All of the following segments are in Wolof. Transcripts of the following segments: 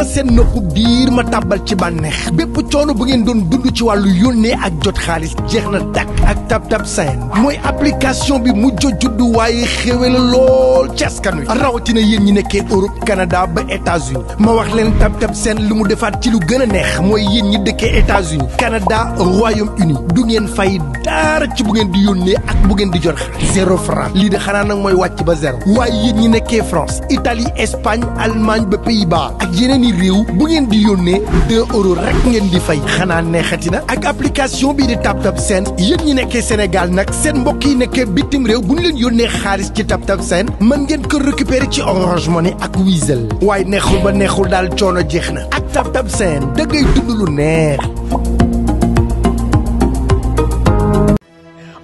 ma seen noxu biir ma tàbbal ci bànneex bépp coono bu ngeen doon dund ci wàllu yónnee ak jot xaalis jeex na dakk ak TapTap Send mooy application bi mujj juddu waaye xéwe la lool ci askan wi rawatina yéen ñi nekkee Europe Canada ba États-Unis ma wax leen TapTap Send lu mu defaat ci lu gën a neex mooy yéen ñi dëkkee États-Unis Canada Royaume-Uni du ngeen fay dara ci bu ngeen di yónnee ak bu ngeen di jot xaalis 0 franc lii de xanaa nag mooy wàcc ba zéro waaye yéen ñi nekkee France Italie Espagne Allemagne ba Pays-Bas ak yeneen i réew bu ngeen di yónnee 2 euros rek ngeen di fay xanaa neexati na ak application bii di TapTap Send yéen ñi nekkee Sénégal nag seen mbokk yi nekkee bitim réew bu ñu leen yónnee xaalis ci TapTap Send mën ngeen ko récupérer ci Orange Money ak Wizall waaye neexul ba neexul daal coono jeex na ak TapTap Send da ngay dund lu neex.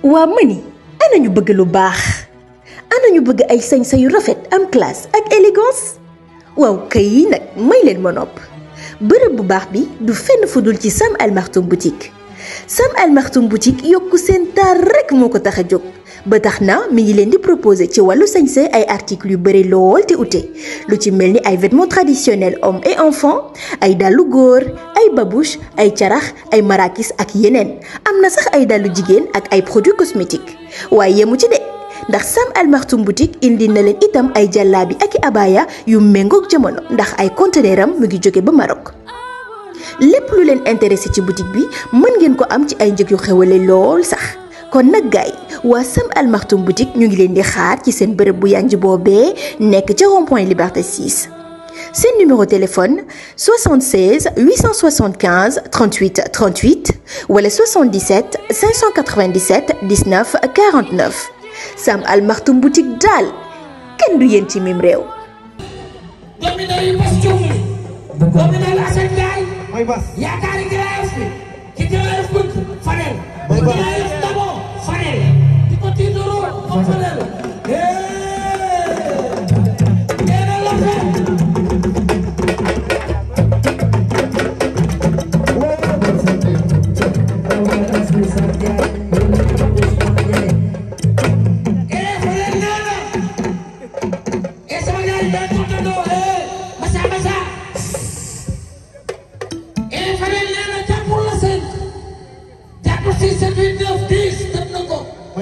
waa mani ana ñu bëgg lu baax ana ñu bëgg ay sañsa yu rafet am classe ak élégance waaw kay nag may leen ma nopp bërëb bu baax bi du fenn fudul ci Sam Al Maktoum boutique Sam Al Maktoum boutique yokku seen taar rek moo ko tax a jóg ba tax na mi ngi leen di proposer ci wàllu sañse ay articles yu bëri lool te ute lu ci mel ni ay vêtements traditionnels hommes et enfants ay dàllu góor ay babouche ay carax ay marakis ak yeneen am na sax ay dàllu jigéen ak ay produits cosmétiques waaye yemu ci de ndax Sam Al Maktoum boutique indi na leen itam ay jàllaabi ak i abaya yu méngoog jamono ndax ay conteneur am mu ngi jóge ba Maroc lépp lu leen intéressé ci boutique bi mën ngeen ko am ci ay njëg yu xewale lool sax kon nag gaay waa Sam Al Maktoum boutique ñu ngi leen di xaar ci seen bërëb bu yanj boobee nekk ca rond-point Liberté 6 seen numéro téléphone 76 875 38 38 wala 77 597 19 49 Sam Al Maktoum boutique daal kenn du yéen ci mim réew. mooy bas yaakaari Graaf bi ki Graaf bëgg Fadel Graaf d'abord Fadel di ko tiitaroo moom Fadel neena la fe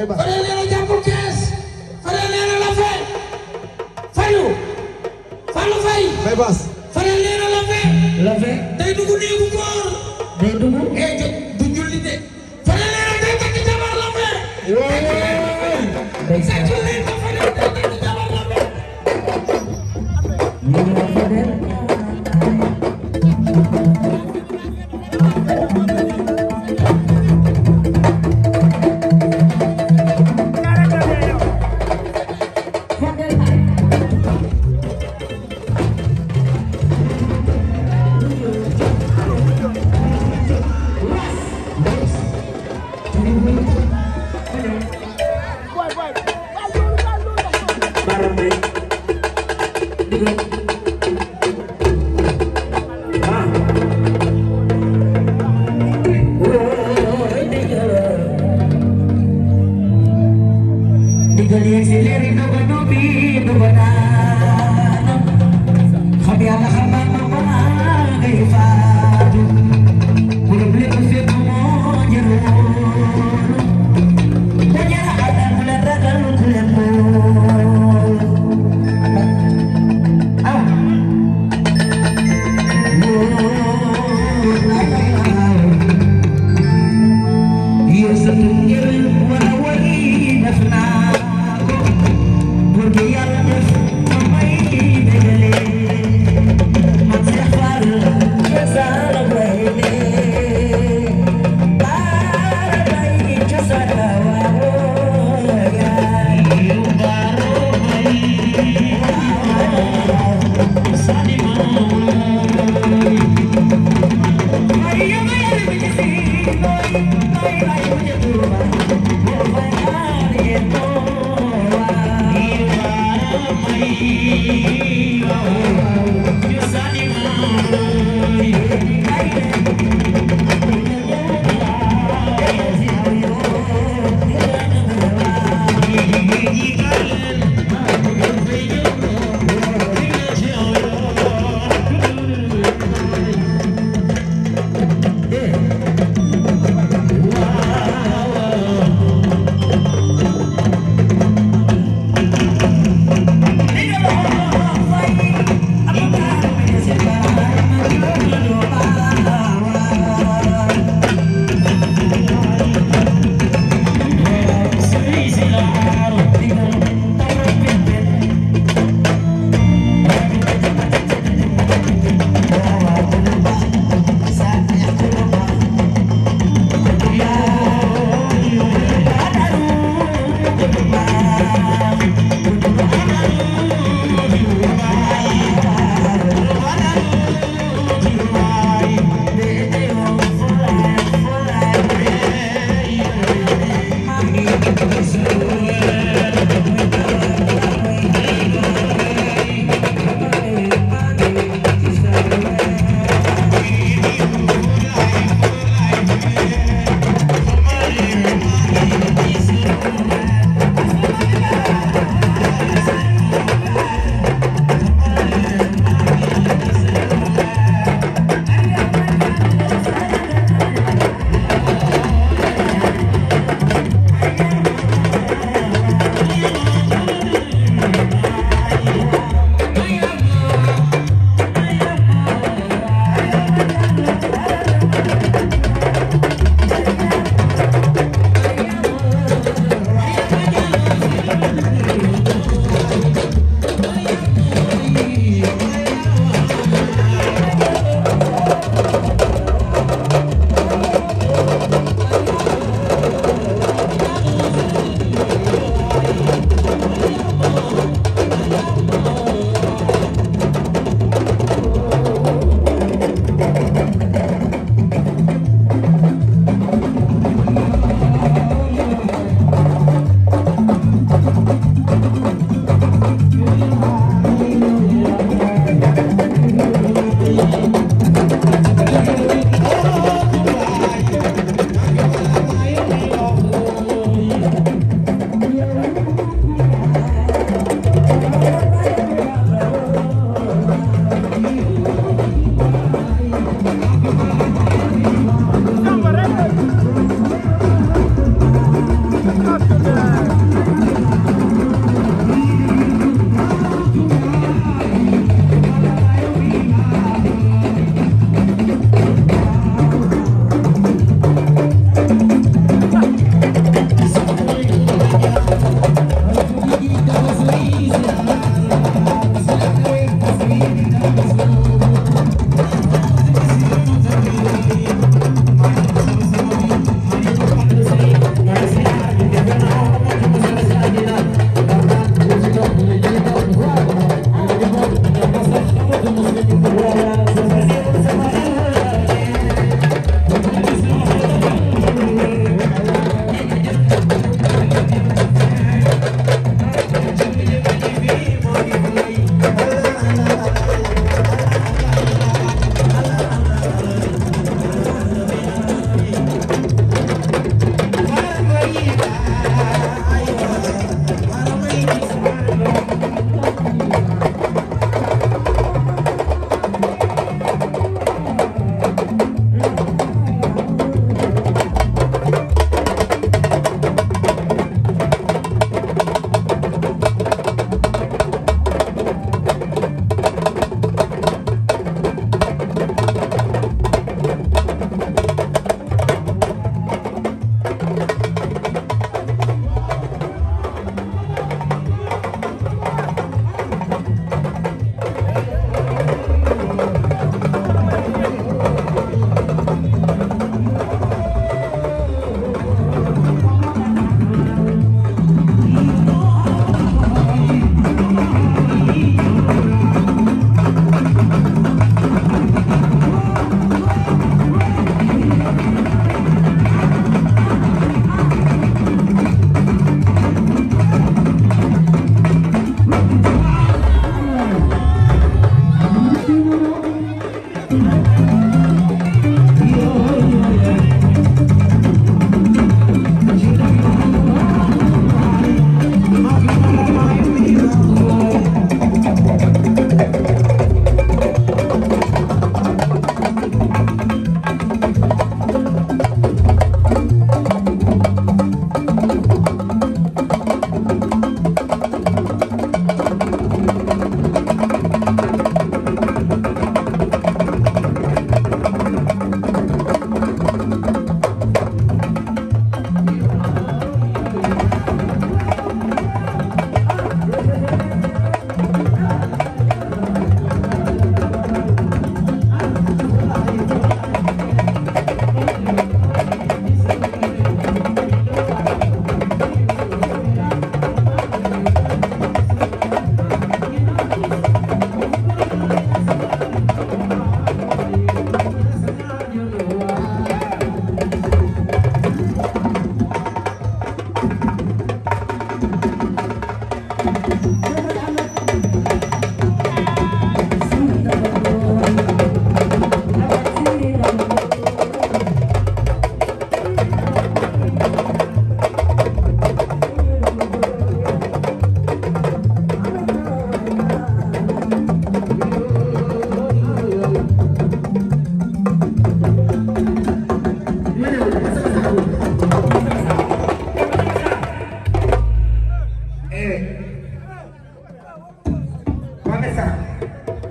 Fadel nee na jàppul kees Fadel nee na la fay Fallou Fallou Faye Faye Bass Fadel nee na la fay day dugg néegu góor day dugg du julli de Fadel nee na day takk jabar la fay sa julli ko Fadel day takk jabar la fay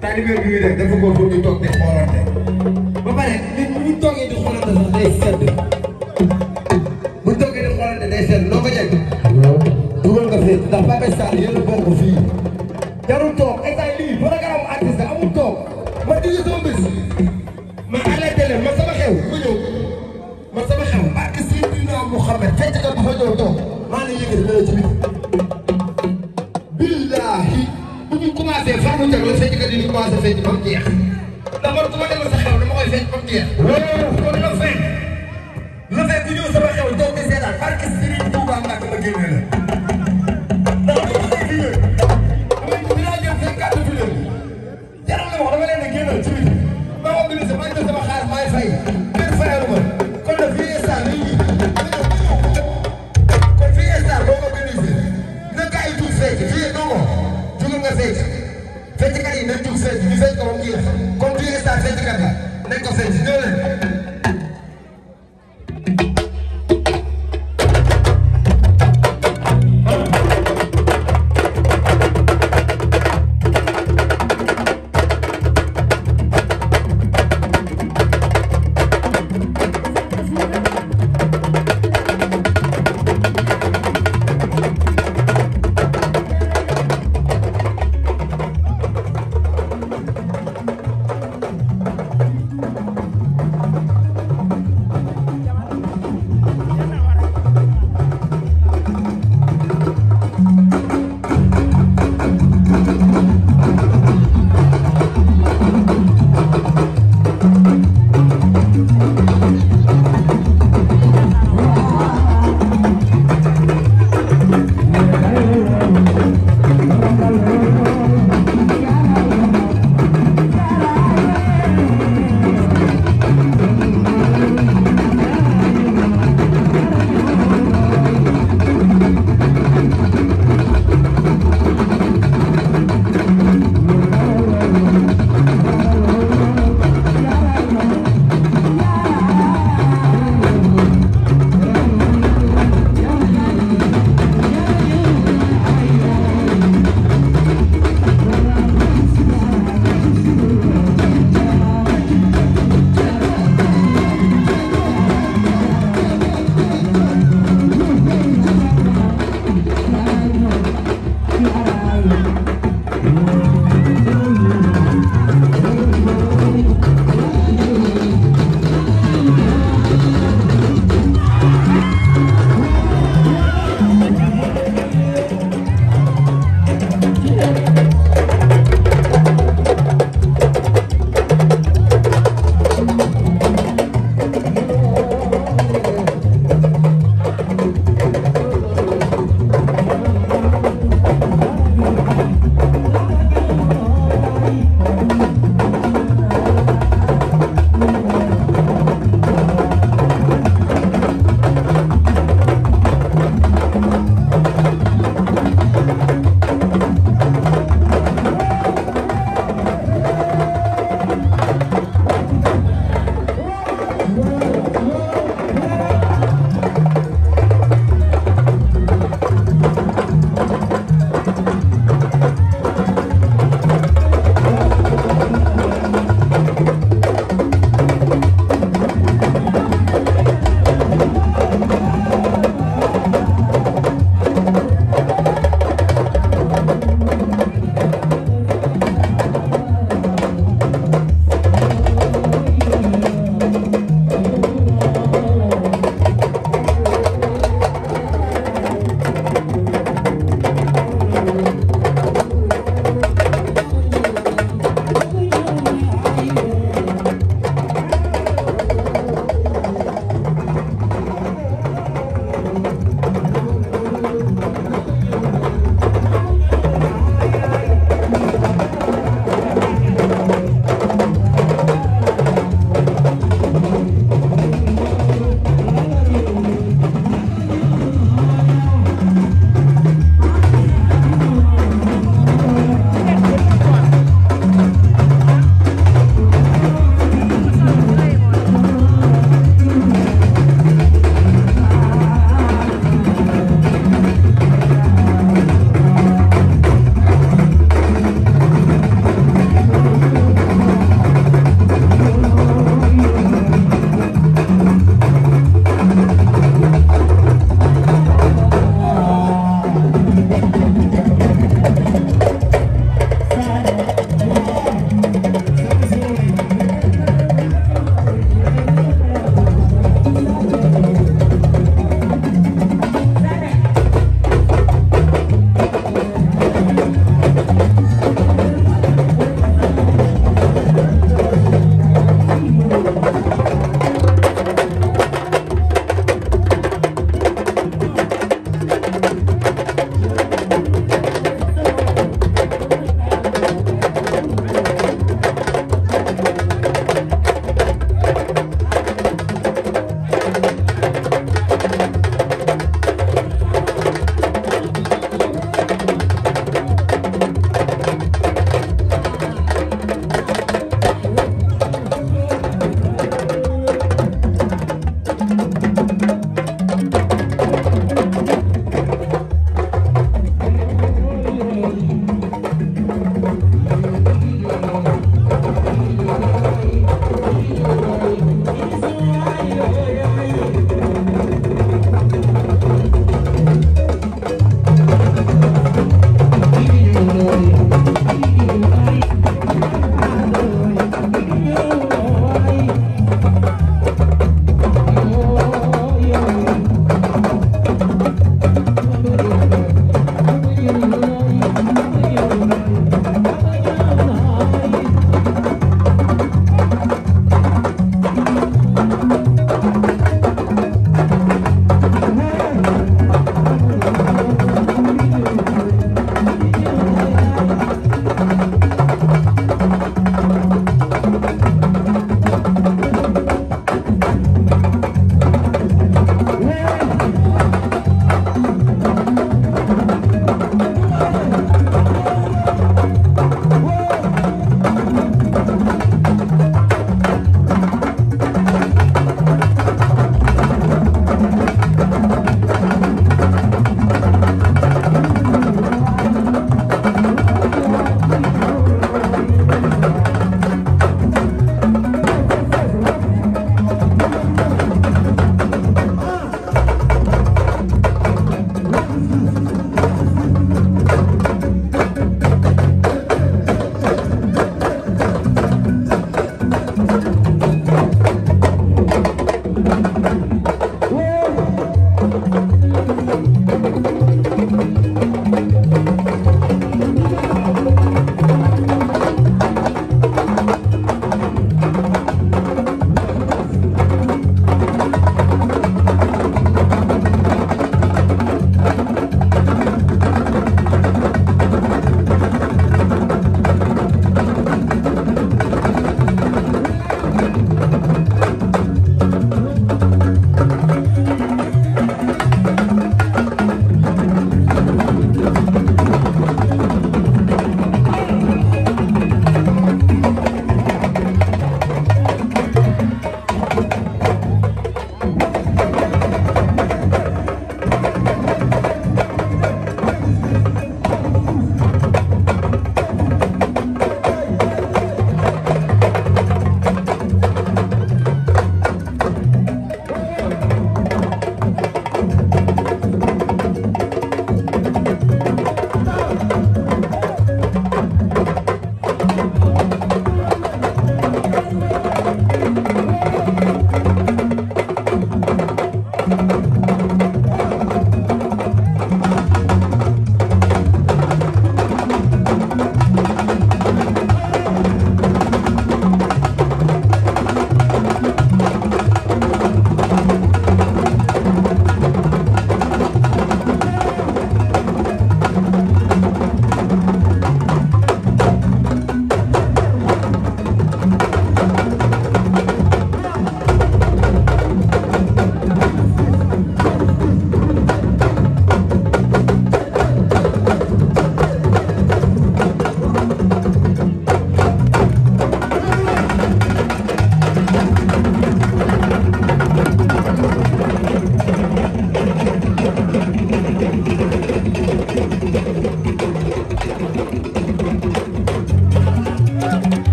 taalibe bi rek dafa ko bëgg ñu toog di xoolante ba pare nit bu ñu toogee di xoolante sax day sedd bu ñu toogee di xoolante day sedd loo ko jeg dugal nga fi ndax Pape Sarr yéen a bokk fii jarul toog état lii programme artiste amul toog ma digi sama bés ma arrêté leen ma sama xew ma ñëw ma sama xew barke Seydina Mouhamed fecc kat bu fa ñëw toog maa ngi yëgati la ci biir billahi bu ñu commencé farmu teg la fecc kat yi ñu commencé fecc ba mu jeex ndax man ku ma demal sa xew dama koy fecc ba mu jeex kon la fekk bu ñëw sama xew toog di seetaan barke Serigne Touba Mbacke ma génne la ndax bu ko a fecc fecckat yi nañ jug fecc ñu fecc ko ba mu jeex comme tu es star fecckat yi nañ ko fecc ñëw leen.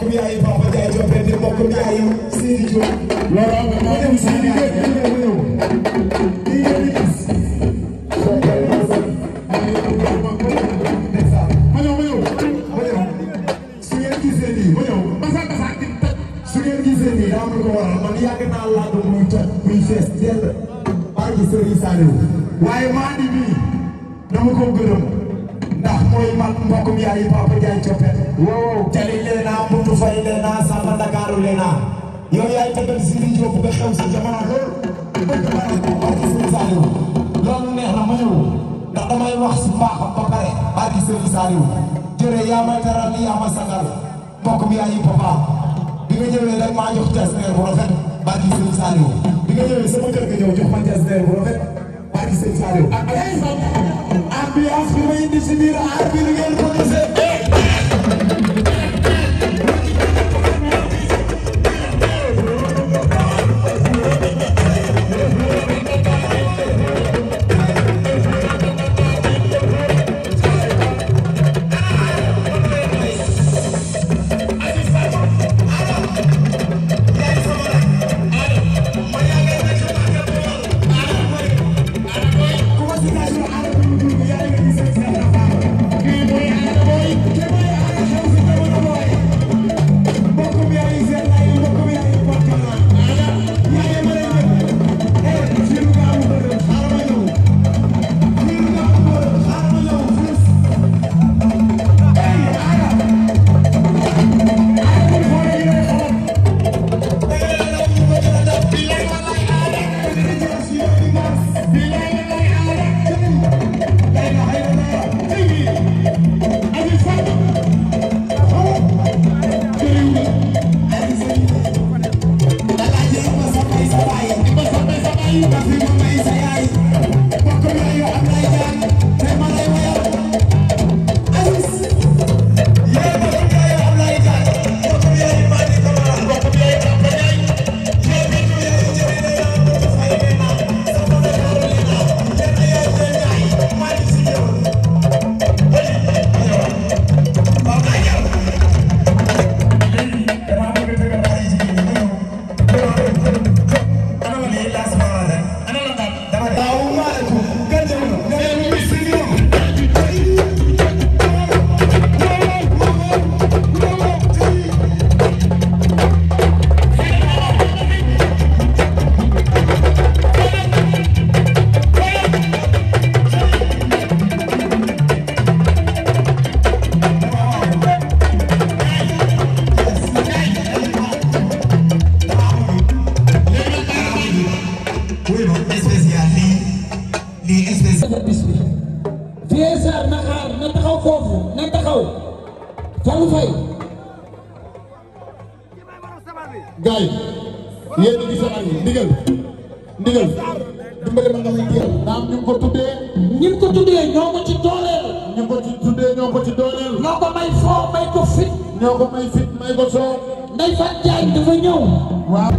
mbokkum yaayu Papa Ndiaye Diopete mbokkum yaayu Sidi Diop. loolu am na moo dem Sidi Diop di ñëw. su ngeen gisee nii ma ñëw su ngeen gisee nii daa am lu ko waral man yàgg naa laa doon muy toj muy fees dell barki Serigne Saliou waaye maa di bii dama ko gërëm ndax mooy mag mbokkum yaayu Papa Ndiaye Diopete. wow Jali leena Buntu Fay leena Samba Ndakaaru leena yow yaay tëggal Sidi Diop nga xew si jamono lool bëgg ma ne ko barki Serigne Saliou loolu neex na ma ñëw ndax damay wax si mbaaxam ba pare barki Serigne Saliou jërë yaa ma teral yaa ma sagal mbokkum yaayu Papa bi nga ñëwee rek maa jox testeur bu rafet barki Serigne Saliou bi nga ñëwee sama kër nga ñëw jox ma testeur bu rafet barki Serigne Saliou ambiance bi ma indi si biir aar bi ngeen ko gisee. gaay yéen a ngi sa àll ndigal dimbale ma nga muy jéem naam ñu ko tuddee ñoo ko ci dooleel ñoo ko may foo may ko fit ñoo ko may fit may ko soo Ndeye Fatou Ndiaye dafa ñëw waaw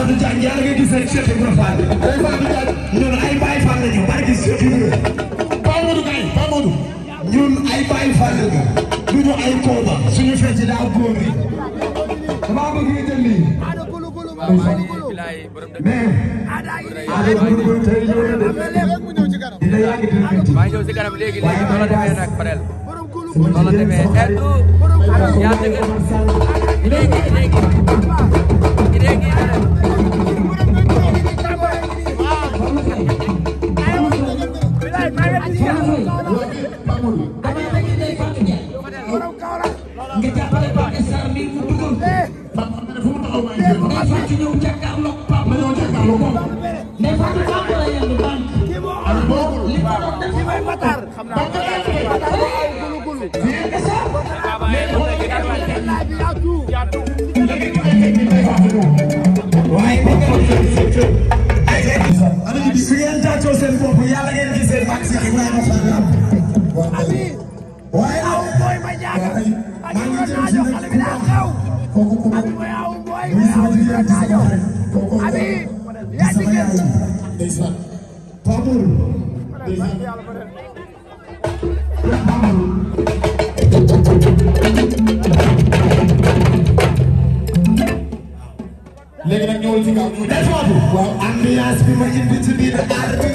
Fatou Diagne yàlla nga gis rek Cheikh Ibrahima Fall. Ndeye Fatou Diagne ñun ay Baye Fall lañu barki Cheikh Ibrahima. Baye Modou kay Baye Modou. ñun ay Baye Fall lañu. duñu ay kooba suñu fecc daa góor gi. damaa bëgg nga jël lii. mais. Ada Goulougoulou tey ñëw na de. dina yàgg dina métti. maa ngi ñëw si kanam léegi léegi noonu la demee nag Fadel. noonu la demee xeetu. yaa dëgg léegi léegi. léegi. nga jàppale Pape Sarr mi mu dugal. Ndeye Fatou ñëw jàkkaarloog Pape. Ndeye Fatou Pape la yenn banque. li ma doon def may Matar. waaye su ngeen tàccoo seen bopp yàlla ngeen gis seen mag Cheikh Ibrahima Fall waaye aw booy ma jaaga maa ngi jëm si nag kooku muy sama jigéen di sama xarit kooku di sama yaay ndeysaan Pamour léegi nag ñëwal ci kaw waaw ambiance bi ma indi ci biir aar bi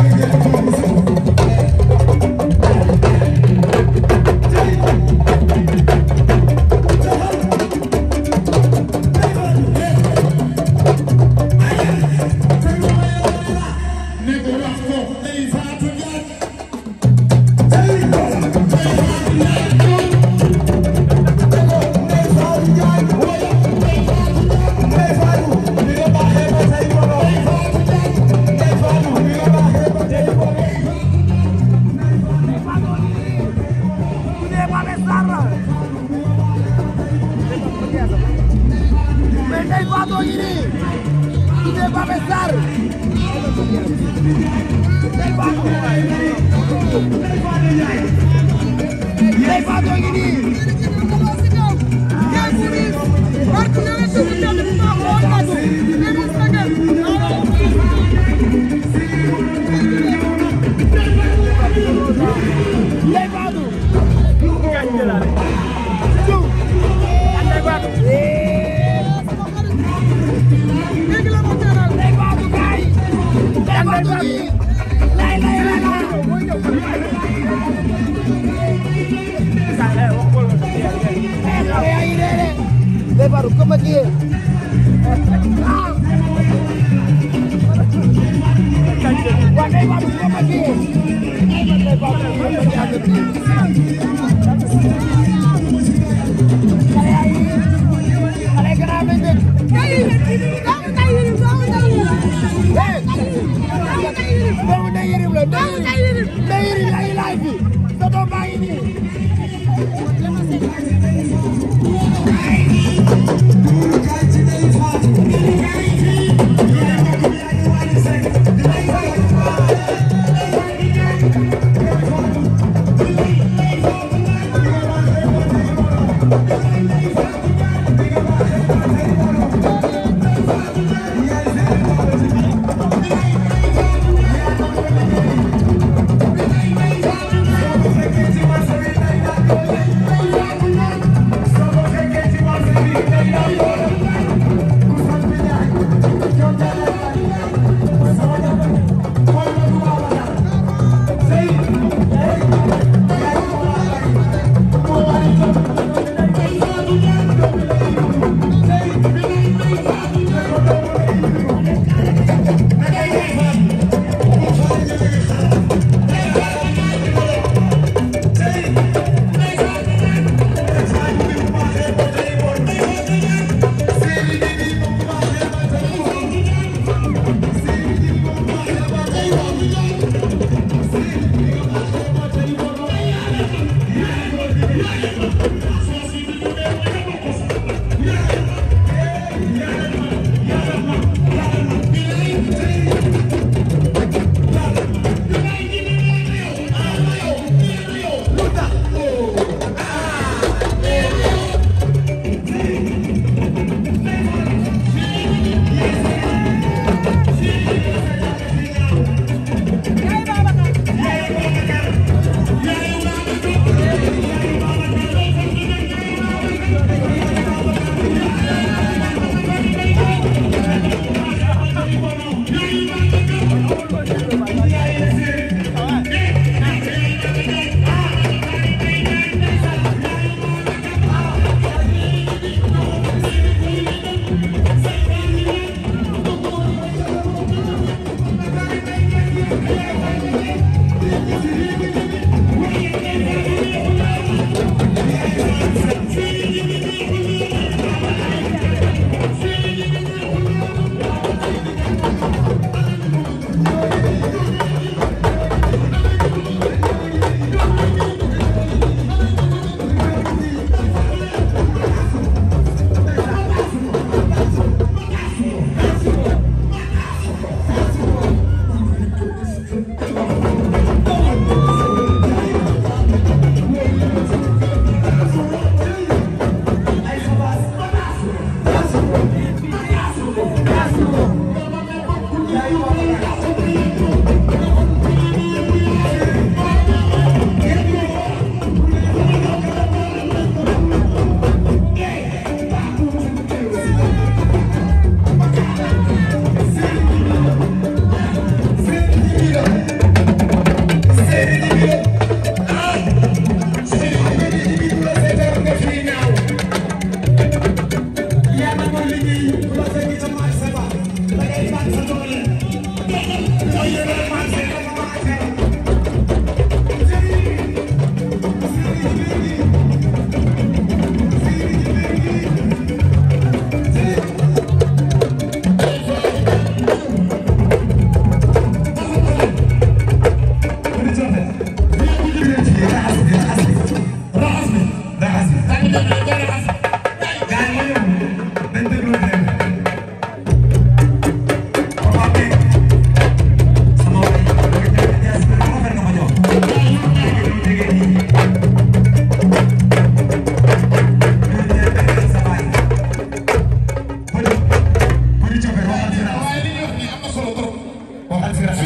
Ndeye Fatou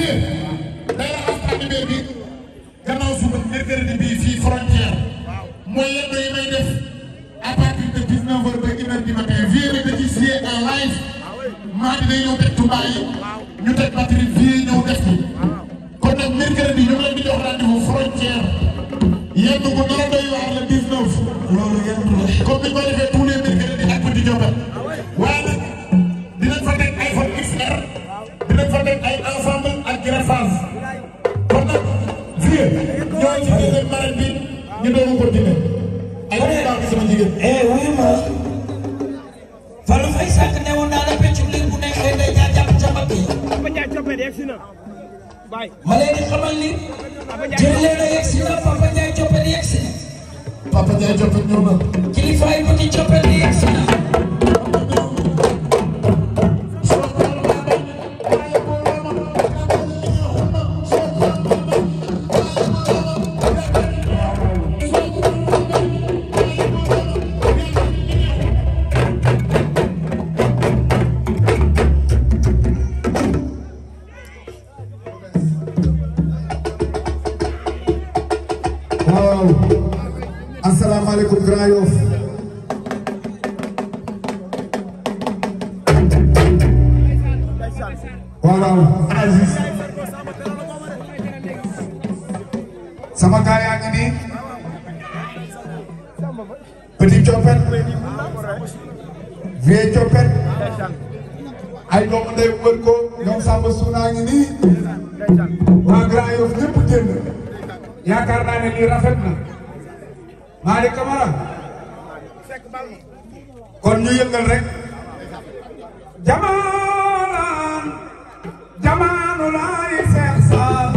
vie day raxas tànnibee bi gannaaw suba mercredi bii fii frontière mooy yenn yi may def à partir de 19h ba 1h du matin vie da ci siyee en live maa di day ñëw teg Touba yi ñu teg batterie vie ñëw def ko kon nag mercredi ñu ngi leen di jox rendez-vous frontière yenn bu nar a doy waar le 19 loolu yenn comme ni ñu ko defee tous les mercredis ak Petit Diop waaye nag dinañ fa teg iPhone XR dinañ fa teg ay ensemble ak greffage kon nag vie ñoo ci deuxième marraine bi ñu doon continuer ay baax bi sama jigéen wuyu ma Fallou Faye sànq ne woon naa la peccum liir bu neexee day ñaar jàpp ca mbagg yi ma leen di xamal ni jël leen a yegsi na Papa Ndiaye Coppet yegsi na Papa Ndiaye Coppet ñëw na kilifa yi Petit Coppet di yegsi na waaw asalaamaaleykum Grand Yoff waaw Aziz sama gaay yaa ngi nii Petit Coppet Vieux Coppet ay doomu ndey wër ko ñoom Samba Suna ngi nii waa Grand Yoff ñëpp génn yaakaar naa ne lii rafet na Malick Camara kon ñu yëngal rek jamaanu laay Seex Saal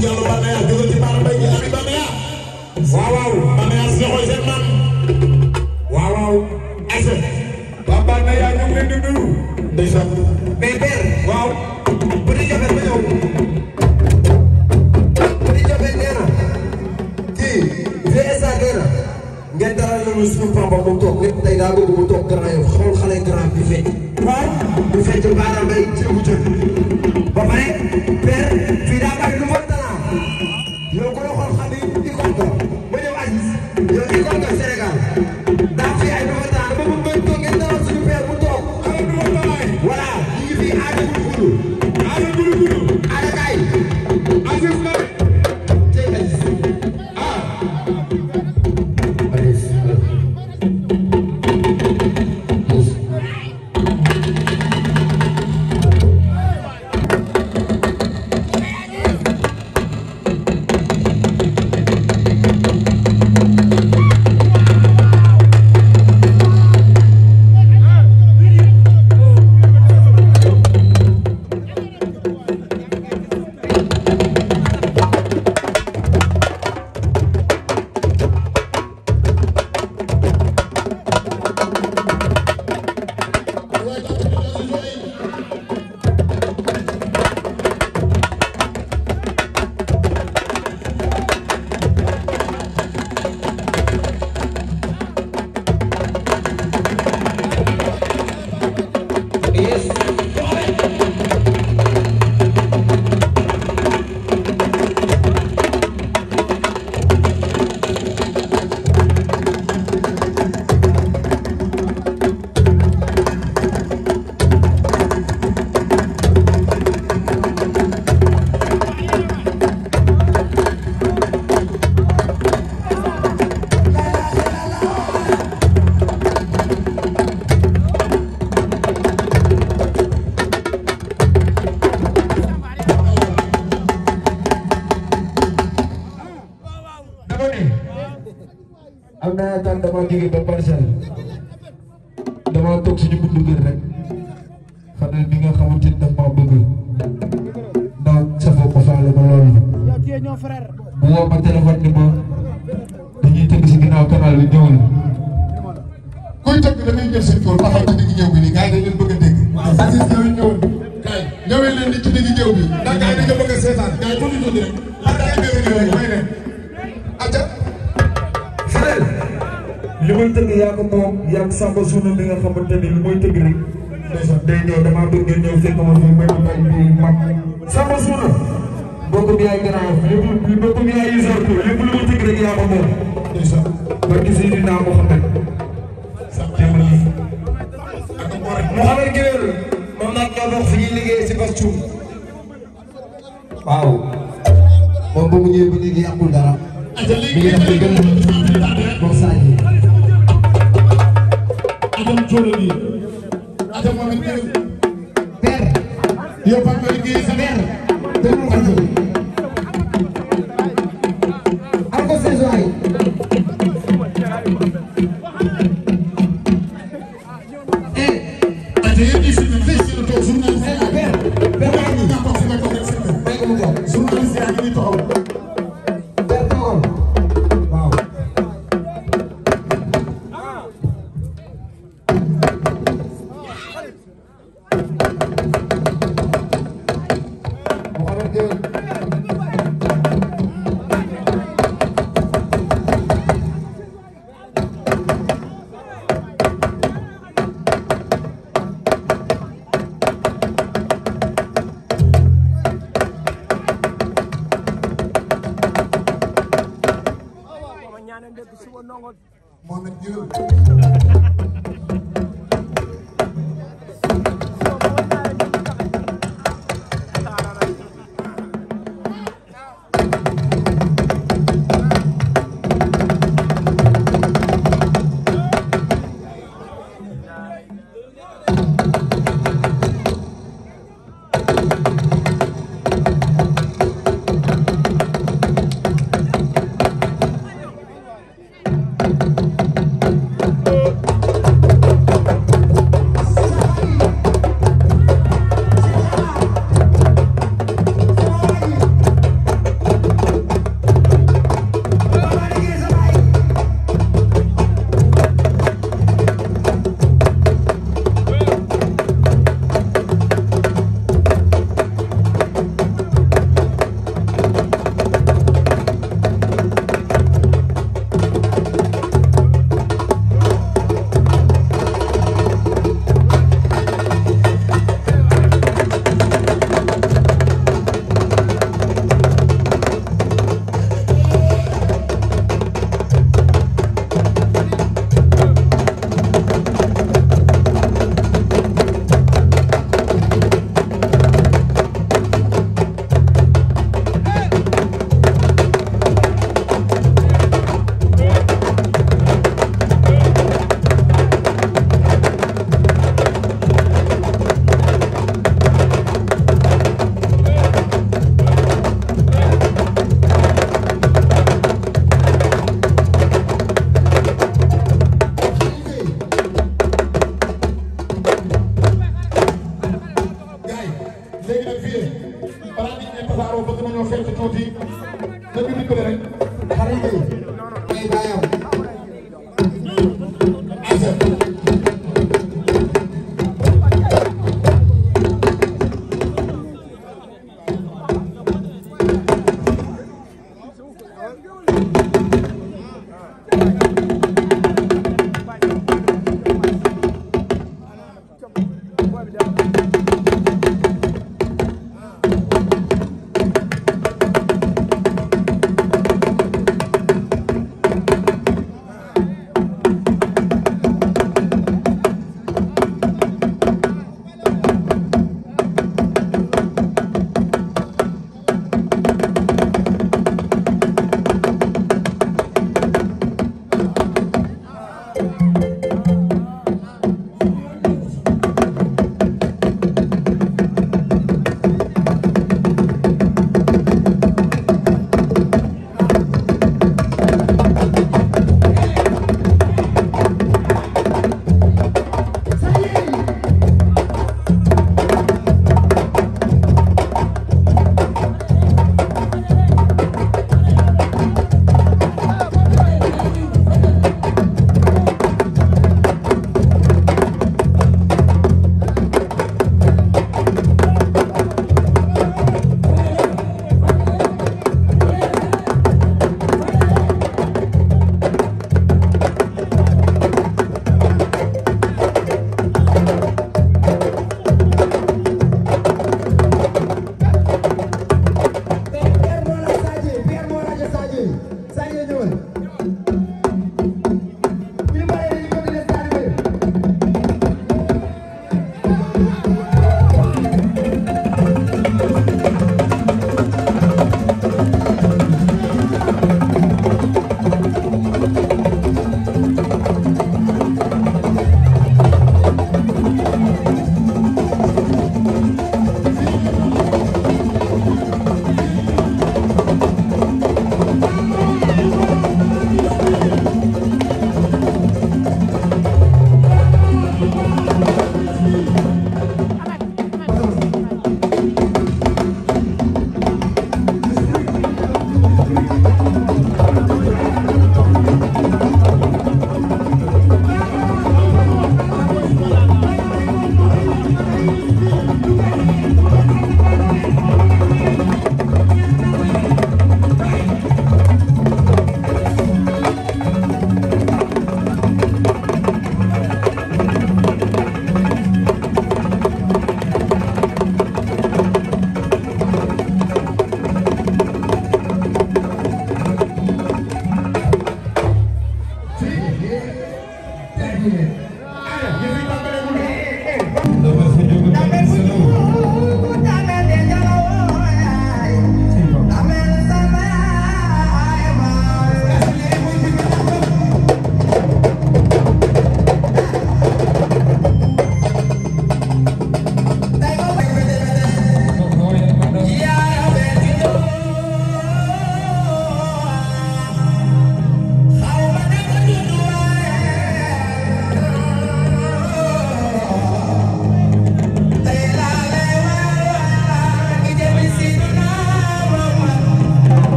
Diallo Banaya jóge ci Bara Mbaye Ami Banaya waaw waaw Banaya si xoy seen man waaw waaw ase waa Banaya ñu ngi leen di nuyu ndeysaan mais père waaw bu di jafe ba ñëw bu di jafe nee na kii VSA nee na ngeen dalal nañu suñu papa mu toog lépp tey daa bëgg mu toog grand yow xool xale grand bi fecc waaw bu fecc Bara Mbaye ceebu jën ba pare père fii daa bari lu ma talaa yow ko la xool xam ni icône ko ba ñëw Aziz yow icône ko Sénégal daa fi ay nouveau talent dama bëgg ngeen toog ngeen dalal suñu père mu toog ay nouveau talent voilà ñu ngi fii aada gulu aada kaay Aziz la tey Aziz am na yaakaar dama jóge ba parcelle dama toog suñu buntu kër rek xanaa bi nga xamante ni daf maa bëgg ndax safoo ko faale ma loolu bu woo ma téléphone ni ma dañuy tëgg si ginnaaw canal bi ñëwul kuy tëgg dafay jël seen tool taxaw ci digg ñëw bi nii gars yi dañ leen bëgg a dégg Aziz ñëw ñëwul kay ñëwee leen di ci digg ñëw bi ndax gars yi dañ ko bëgg a seetaan gars yi tuuti tuuti rek may ne aca Fadel li muy tëgg yaa ko moom yaa ko Samba Suuna bi nga xamante ni li muy tëgg rek day ñëw damaa bëgg ngeen ñëw fekk ma fi may ma bay bi mag Samba Suuna bokk bi yaay grand lépp bokk bi yaay usor ko lépp lu muy tëgg rek yaa ko moom barki Seydina Muhammad Mouhamed Gueye moom nag ñoo bokk fi ñuy liggéey si Bass Thioung waaw moom ba mu ñëwee ba léegi yàqul dara mi ngi def ko gën moom Sadji Adam Jolo bi Adam Mohamed Gueye père yow Pape Malick Gueye sa père déglu ko jóg am ko saison yi Mohamed Gueye nag fii balaa nit ñi tasaaroo bëgg nañoo fekk tuuti na ñu dimbali rek xale yi ay baayam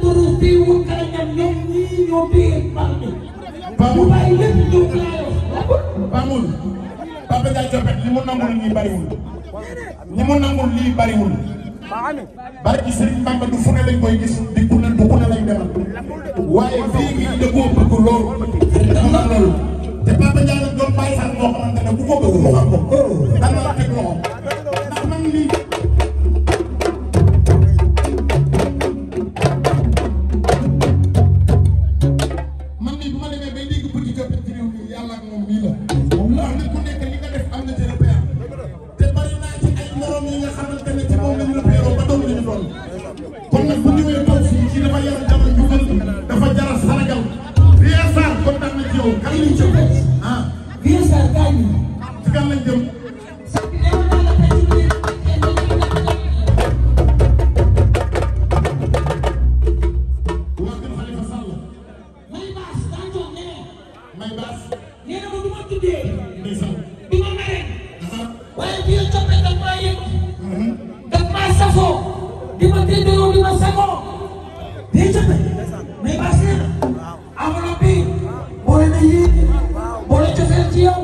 Kourous bii wu kàllañam ñoom ñii ñoo téye mbal mi. bu bàyyi lépp ñëw laa yor. Pamul Papa Ndiaye Coppet li mu nangul ñi bariwul ñi mu nangul lii bariwul barki Serigne Bamba du fu ne lañ koy gis di ku ne du ku ne lañ demal waaye fii ngi da koo bëgg loolu dafa man loolu te Papa Ndiaye nag doon bàyyi xel boo xamante ne bu ko bëgg mu xam ko dana la teg loxo ndax man lii man nii bu ma demee bay dégg Petit Coppet ci réew mi yàlla ak moom nii la ndax nit ku nekk li nga def am na ci repère te bari naa ci ay morom yi nga xamante ne ci moom lañu repère ba doon lañu doon kon nag bu ñëwee toog fii ci dafa yar jamono ñu gën dafa jara saragal Vieux Sarr kontaan na ci yow kan lañ jëm ah Vieux Sarr gaañ ñi. ci kan lañ jëm may baas nee na ma du ma tuddee. ndeysaan du ma mere. waaye Vieux Coppet daf maa yëg. daf maa safoo. di ma déggoo di ma sagoo. Vieux Coppet may baas nee na. enveloppe bi boole na yéen. boole cofeel ci yow.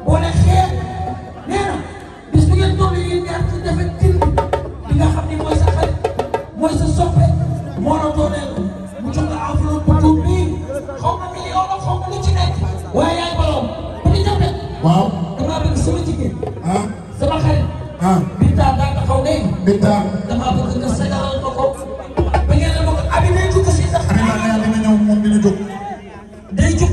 boole xeet. nee na bis bu ngeen toll yéen ñaar ci defe tin li nga xam ni mooy sa xarit mooy sa soppe moo la dooleel mu jox la enveloppe bu tuut bii xaw ma million la xaw ma lu ci nekk waaye yaay baloom Petit Coppet waaw damaa bëgg sama jigéen ah sama xarit Binta daa taxaw léegi Binta damaa bëgg nga sagalal ma ko ba ngeen la bëgg abi day dugg si ndax Binta nee dina ñëw moom dina jóg day jóg